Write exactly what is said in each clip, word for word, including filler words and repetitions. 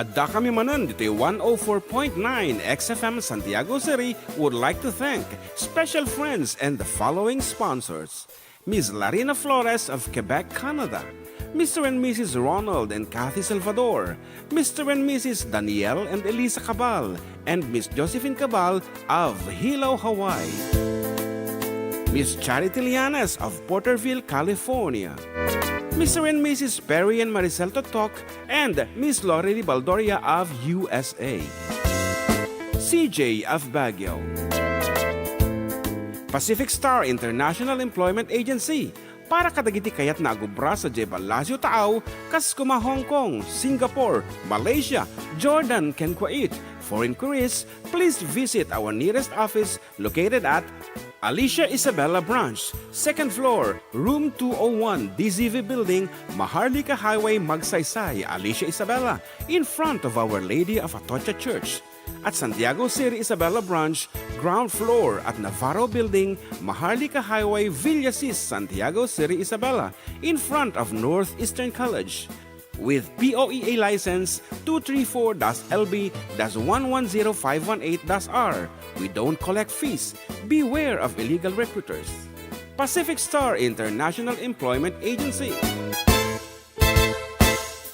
Addakami manen ditoy one oh four point nine X F M Santiago City would like to thank special friends and the following sponsors: Miss Larina Flores of Quebec, Canada, Mister and Missus Ronald and Kathy Salvador, Mister and Missus Daniel and Elisa Cabal, and Miss Josephine Cabal of Hilo, Hawaii, Miss Charity Lianes of Porterville, California, Mister and Missus Perry and Maricel Totok, and Miss Lorely Baldoria of U S A, C J of Baguio, Pacific Star International Employment Agency, para kadagiti kayatna a agubra sadiay Palacio Taaw, kas kuma Hong Kong, Singapore, Malaysia, Jordan, ken Kuwait. For inquiries, please visit our nearest office located at Alicia Isabela Branch, second floor, room two oh one, D Z V Building, Maharlika Highway, Magsaysay, Alicia Isabela, in front of Our Lady of Atocha Church. At Santiago City Isabela Branch, ground floor at Navarro Building, Maharlika Highway, Villasis, Santiago City Isabela, in front of Northeastern College. With P O E A license two three four dash L B dash one one zero five one eight dash R. We don't collect fees. Beware of illegal recruiters. Pacific Star International Employment Agency.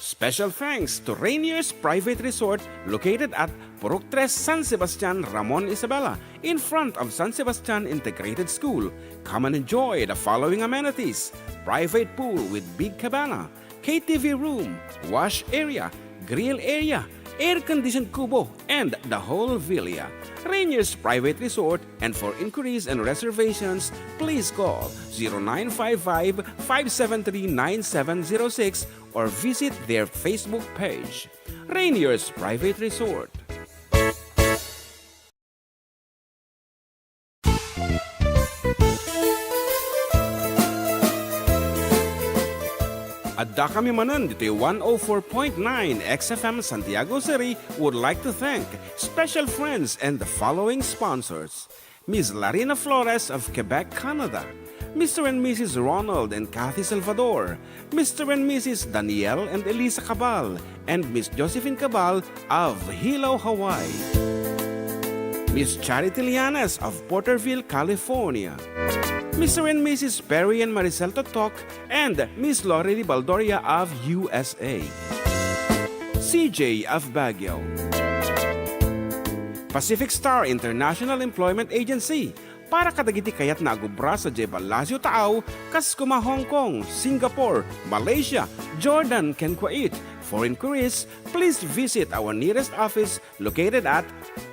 Special thanks to Rainier's Private Resort, located at Purok Tres, San Sebastian, Ramon Isabela, in front of San Sebastian Integrated School. Come and enjoy the following amenities: private pool with big cabana, K T V room, wash area, grill area, air-conditioned kubo, and the whole villa. Rainier's Private Resort, and for inquiries and reservations, please call zero nine five five, five seven three, nine seven zero six or visit their Facebook page, Rainier's Private Resort. Addakami manen ditoy one oh four point nine X F M Santiago City would like to thank special friends and the following sponsors: Miss Larina Flores of Quebec, Canada, Mister and Missus Ronald and Kathy Salvador, Mister and Missus Daniel and Elisa Cabal, and Miss Josephine Cabal of Hilo, Hawaii, Miss Charity Lianes of Porterville, California, Mister and Missus Perry and Maricel Totok, and Miss Lorely Baldoria of U S A, C J of Baguio, Pacific Star International Employment Agency, para kadagiti kayatna a agubra sadiay Palacio Taaw, kas kuma Hong Kong, Singapore, Malaysia, Jordan, ken Kuwait. For inquiries, please visit our nearest office located at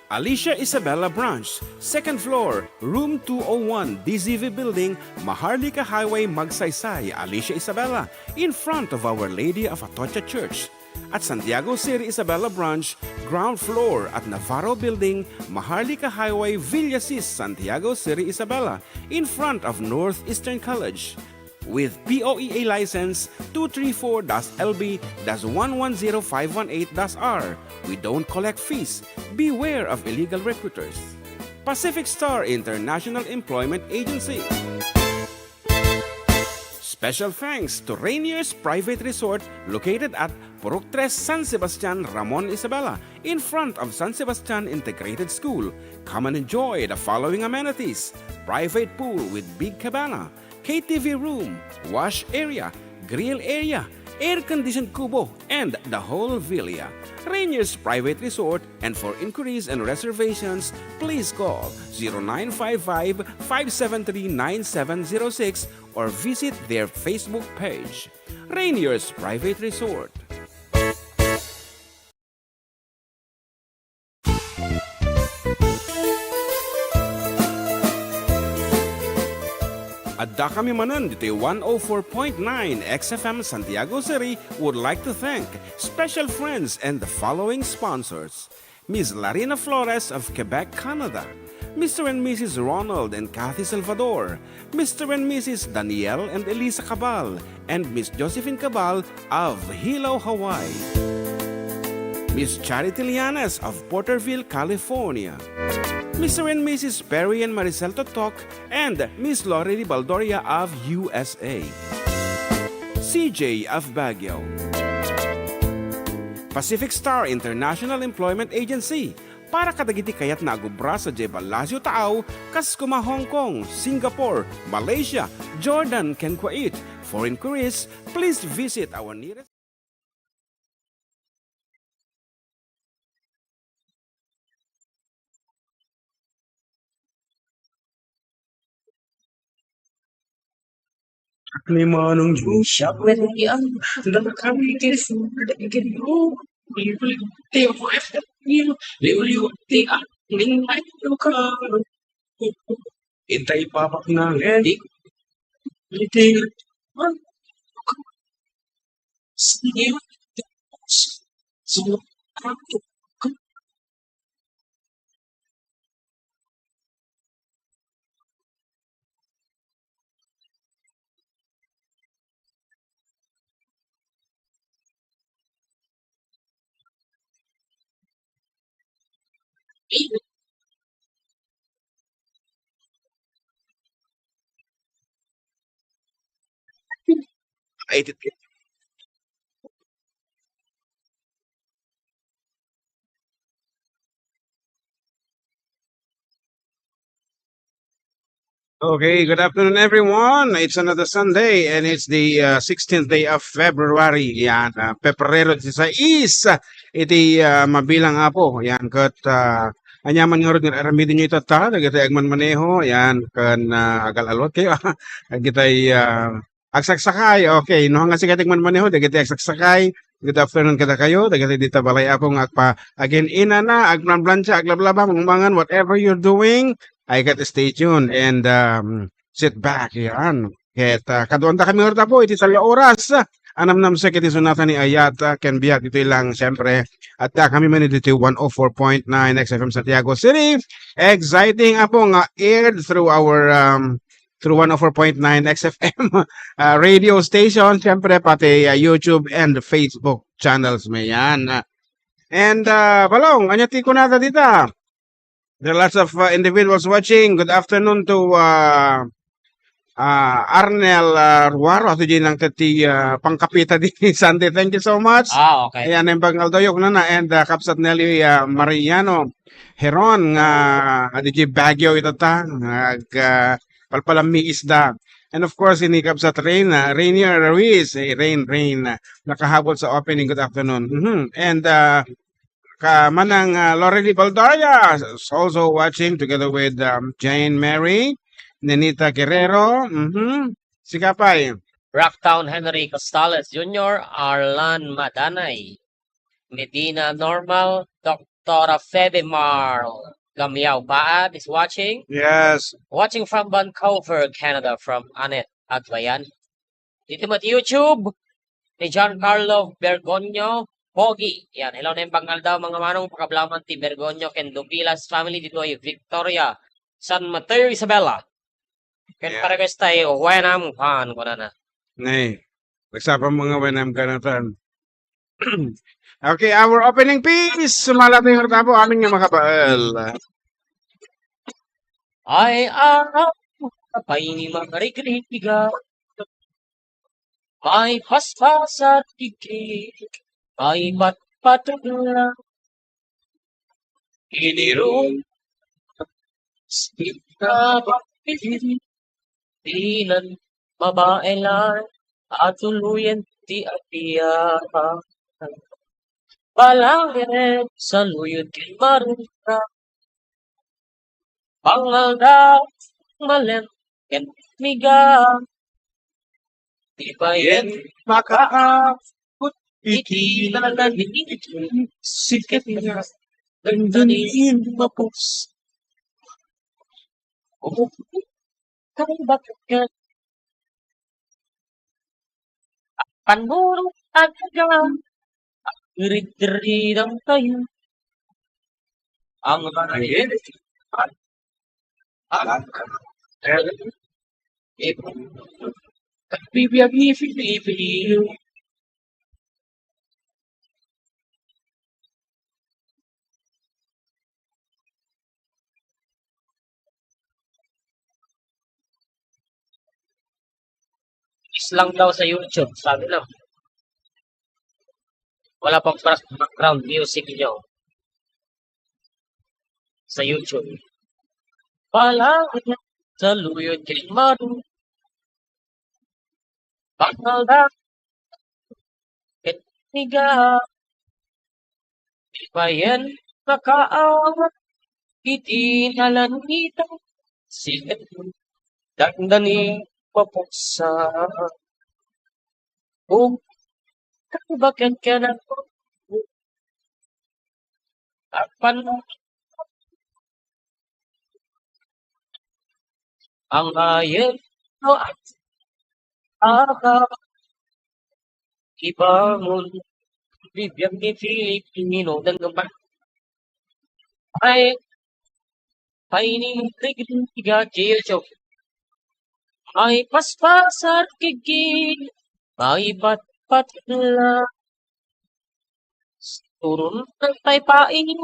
Alicia Isabela Branch, second floor, room two oh one, D Z V Building, Maharlika Highway, Magsaysay, Alicia Isabela, in front of Our Lady of Atocha Church. At Santiago City Isabela Branch, ground floor at Navarro Building, Maharlika Highway, Villasis, Santiago City Isabela, in front of Northeastern College. With P O E A license two three four dash L B dash one one zero five one eight dash R. We don't collect fees. Beware of illegal recruiters. Pacific Star International Employment Agency. Special thanks to Rainier's Private Resort, located at Purok Tres, San Sebastian, Ramon Isabela, in front of San Sebastian Integrated School. Come and enjoy the following amenities: private pool with big cabana, K T V room, wash area, grill area, air-conditioned kubo, and the whole villa. Rainier's Private Resort, and for inquiries and reservations, please call zero nine five five, five seven three, nine seven zero six or visit their Facebook page, Rainier's Private Resort. Addakami manen ditoy one oh four point nine X F M Santiago City would like to thank special friends and the following sponsors: Miss Larina Flores of Quebec, Canada, Mister and Missus Ronald and Kathy Salvador, Mister and Missus Daniel and Elisa Cabal, and Miss Josephine Cabal of Hilo, Hawaii, Miss Charity Lianes of Porterville, California, Mister and Missus Perry and Maricel Totok, and Miss Lorely Baldoria of U S A, C J of Baguio, Pacific Star International Employment Agency para kadagiti kayatna a gubra sadiay ballasiw taaw, kas kuma Hong Kong, Singapore, Malaysia, Jordan, ken Kuwait. For inquiries, please visit our nearest Ni Manong Joe, siya pwede ang dagkami kay Sir Dagino. Liwliw ti O F W, liwliw ti ang lingay lugar. Itay papak na ngedi. Iti. Ay, tit-, Okay, good afternoon, everyone. It's another Sunday, and it's the, uh, sixteenth day of February. Yan, uh, Pebrero disisais, iti, uh, mabilang, Apo. Yan, ket, uh, aniaman ngarud nga aramidennyo itatta, dagiti agmanmaneho, yan, ken, uh, agal-alwat kayo, dagiti, uh, agsaksakay, okay. No, nga sika ti agmanmaneho, dagiti agsaksakay, good afternoon kadakayo, dagiti dita balay, Apo, nga agpa-, agin-inana, agplanplancha, aglablaba, mangmangan, whatever you're doing, I got stay tuned and, um, sit back, yan. Ket, ah, kaduandakami ngarud, Apo, iti tallo oras, ah, a namnamsek iti sonata ni Ayat, ah, ken biag ditoy lang, siyempre, adda kami man ditoy one oh four point nine X F M Santiago City. Exciting, Apo, nga aired through our, um, through one oh four point nine X F M, ah, radio station, siyempre, pati, ah, YouTube and Facebook channels mi yan. Ah, and, ah, Balong, ania ti kunada dita? There are lots of, uh, individuals watching. Good afternoon to, uh, uh, Arnel, uh, Ruaro. Ato diay nangted ti, uh, pangkapita di Sunday. Thank you so much. Ah, okay. Ayan, naimbag nga aldaw, kunana. And, uh, Kabsat Nelly, uh, Mariano Heron, nga, uh, di Baguio itatta, nga ag, uh, palpalammiisda. And of course, ini Kabsat Rain, uh, Rainier Ruiz, eh, Rain, Rain, uh, nakahabol sa opening. Good afternoon. Mhm. And, uh, ka Manang, ah, Lorely Baldaria is also watching together with, um, Jane Mary, Nenita Guerrero, mhm. Sika pay. Rocktown Henry Costales Junior, Arlan Madanay, Medina Normal, Doctora Febe Marl, Gamiao Baad is watching. Yes. Watching from Vancouver, Canada, from Annette Agbayan. Dito met YouTube ni Giancarlo Bergonio Pogi. Yan, hello, naimbag nga aldaw, mga manong, pakablaman ti Bergonio ken Dupilas family ditoy Victoria, San Mateo, Isabela. Ken Yeah. Parequesta, eh, wenam kan, kunana. Nay, nagsapa mga wenam kanatan. Okay, our opening piece, sumala tayo, Tapo, amin nga makabaal. Ay, araw, pay ni marigriga. May paspasat kiki, may patpatula. Inirum, sika bakit? Dinan mabaelan, atuluyan ti apiahan. Balangen, saluyot ken marura. Pangaldaw, malen, ken miga. Di bayen makaabot iti nalanitin, siket nga dandanin mapus. Kay bakit Panmurot a daga, agdiridiridam kayo. Ang mga bibiyag ni Filipiyo. Is lang daw sa YouTube, sabi lang. Wala pang back-, background music nyo sa YouTube. Palangit, saluyot ken madu. Bakal da, ket niga, ipayen nakaawat iti nalanitan, siket dandani mapuksa. Ug baket ken ako, apan ang ayen no aga ibangon bibiag ni Filipino dagmay. Ay, painintriga ti YouTube. Ay, paspasar kigin. Ay, patpat la. Turun ang tay pair.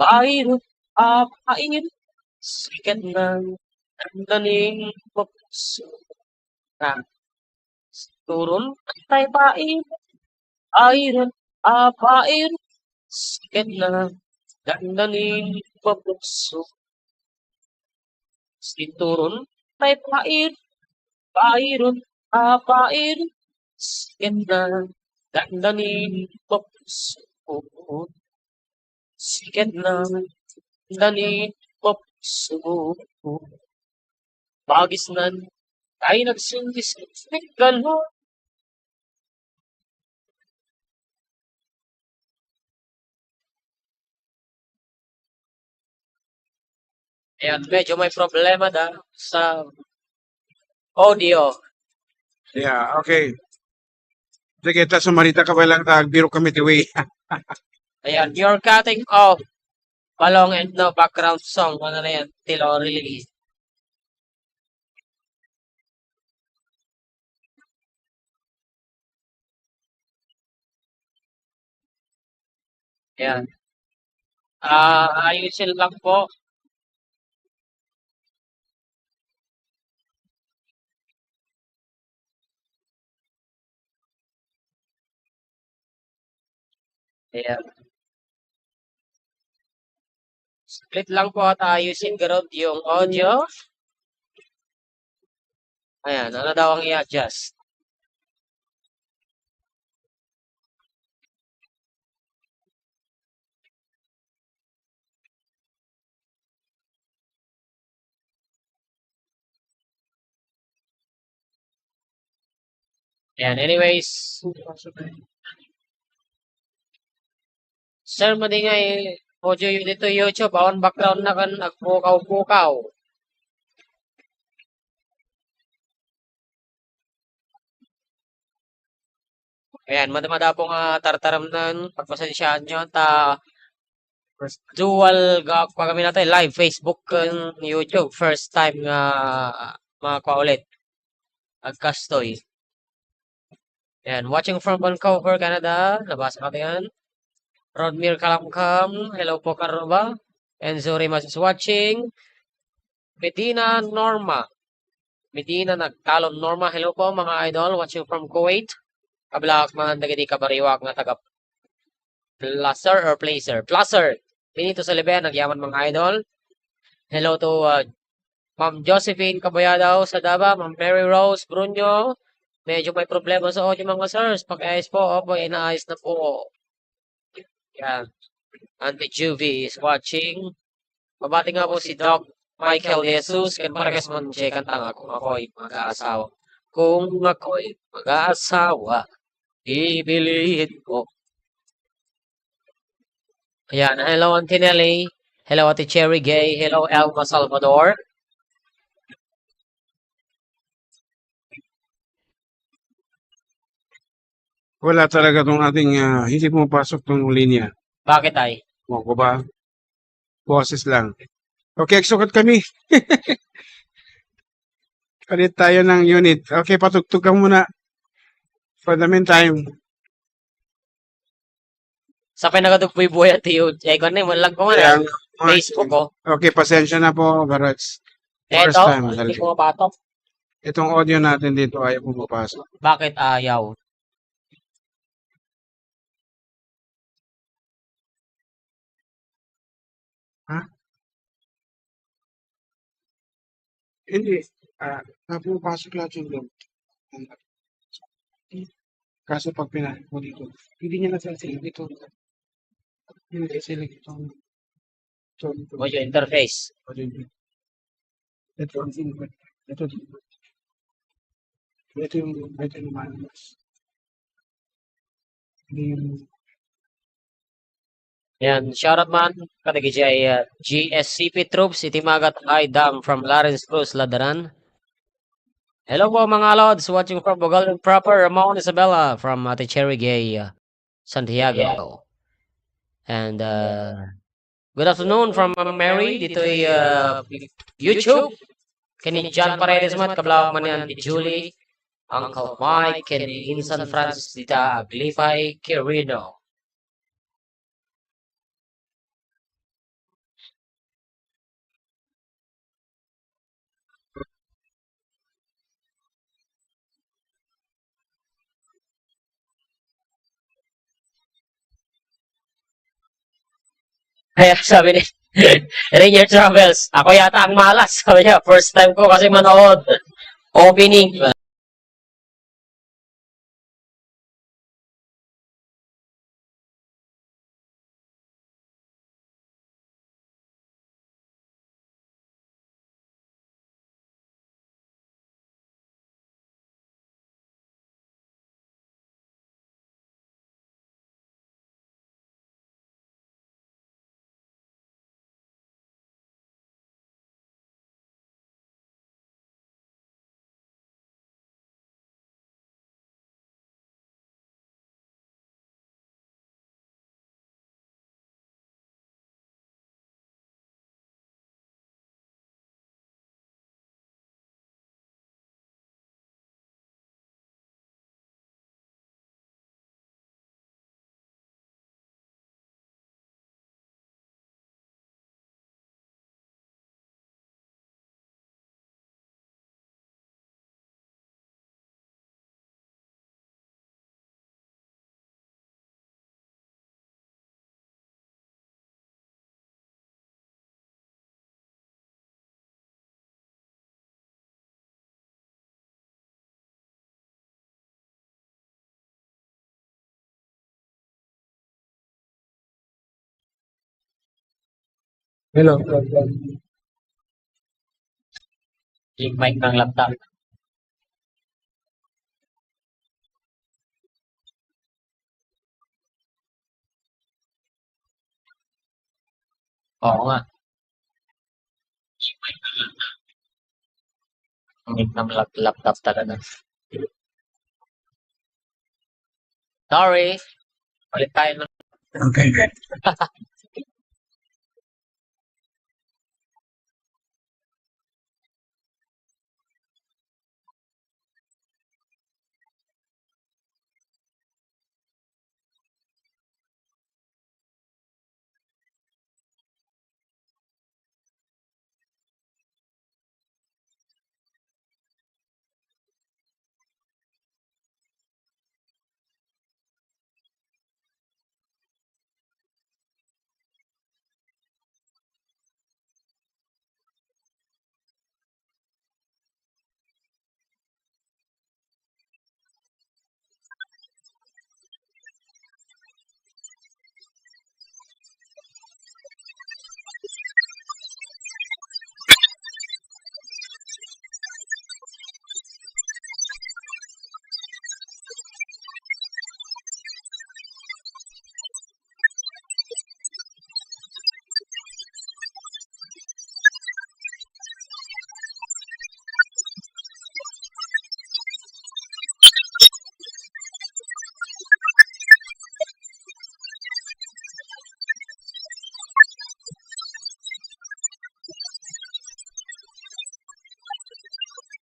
Pair, ah, pair. Sikat na. Ang daning papuso. Na. Turun ang tay pair. Iron, ah, pair, sikat na, dandanin mapukso. Sinturon, tay pair, pairon, ah, pair, sikat na, dandanin mapukso. Sikat na, dandanin mapukso. Pagisnan, tay nagsundis, nagkano. Ayan, medyo may problema da sa audio. Yeah, okay. Sige, ta sumarita ka pa lang, ta agbiro kami ti way. Ayan, you're cutting off. Palong and no background song. Ano na yan? Tilo release. Ayan. Ah, ayusin lang po. Ayan. Saglit lang po at ayusin garud yung audio. Ayan, ano daw ang i-adjust? Ayan, anyways. Sir, madi nga i-audio yu dito YouTube, awan background na kan agpukaw-pukaw. Ayan, mada-, madapong, ah, tartaramnan, pagpasensyaan nyo, ta dual ga-, pagkami natin, live Facebook ken YouTube, first time nga makua ulit. Agkastoy. Ayan, watching from Vancouver, Canada. Nabasa ka yan. Rodmir Kalamkam, hello po, Karuba. Enzo Rimas is watching. Medina Norma. Medina Nagtalon Norma, hello po, mga idol. Watching from Kuwait. Kablak man dagiti kabariwak nga taga Placer or Placer? Placer. Benito Saliben, nagyaman, mga idol. Hello to, uh, Ma'am Josephine Kabayadaw Sadaba, Ma'am Mary Rose Brunyo. Medyo may problema sa audio, mga sirs. Pakiayos po. Opo, inaayos na po. Yan. Auntie Juvie is watching. Mabati nga po si Doc Michael De Jesus, ken Parkes Monche, kanta nga, "Kung ako'y mag-aasawa." Kung ako'y mag-aasawa, pipiliin ko. Ayan, hello, Auntie Nelly. Hello, Ate Cherry Gay. Hello, Elma Salvador. Wala talaga tong ating, ah, hindi pumapasok tong linya. Bakit, ay? Ewan ko ba? Boses lang. Okay, agsukat kami. Palit tayo ng unit. Okay, patugtog ka muna. For the meantime. Sa pinakadugboy-boy at tiyo, ay, kung ano, man lang ko man, kaya ah, nga, Facebook, oh. Okay, pasensya na po, Barats. First time talaga. Eto, hindi ko mapatok. Itong audio natin dito ayaw pumapasok. Bakit ayaw? Ha? Hindi. Ah, napupasok lahat yung load. Kaso pag pinasok mo dito, hindi niya nasa-select ito. Hindi select itong, itong, itong Audio interface. Audio. Ito ang input. Ito, ito yung, ito yung manuals. Hindi yung Yan, shoutout man kadagiti, ah, G S C P troops iti Magat High Dam from Lawrence Cruz, Ladaran. Hello po, mga lods, watching from Bogalon proper, Ramon Isabela from Ate Cherry Gay, uh, Santiago. And, uh, good afternoon from Mama Mary ditoy, uh, YouTube. Ken ni John Paredes met, kablawak man ni Auntie Julie, Uncle Mike, ken ni Insan Francis dita Aglipay, Quirino. Kaya sabi ni Rainier Travels, "Ako yata ang malas." Sabi niya, "First time ko kasi manood. Opening." Hello. Yung mic ng laptop. Oo nga. Ang mic ng lap-, laptop talaga. Sorry. Ulit tayo ng Okay.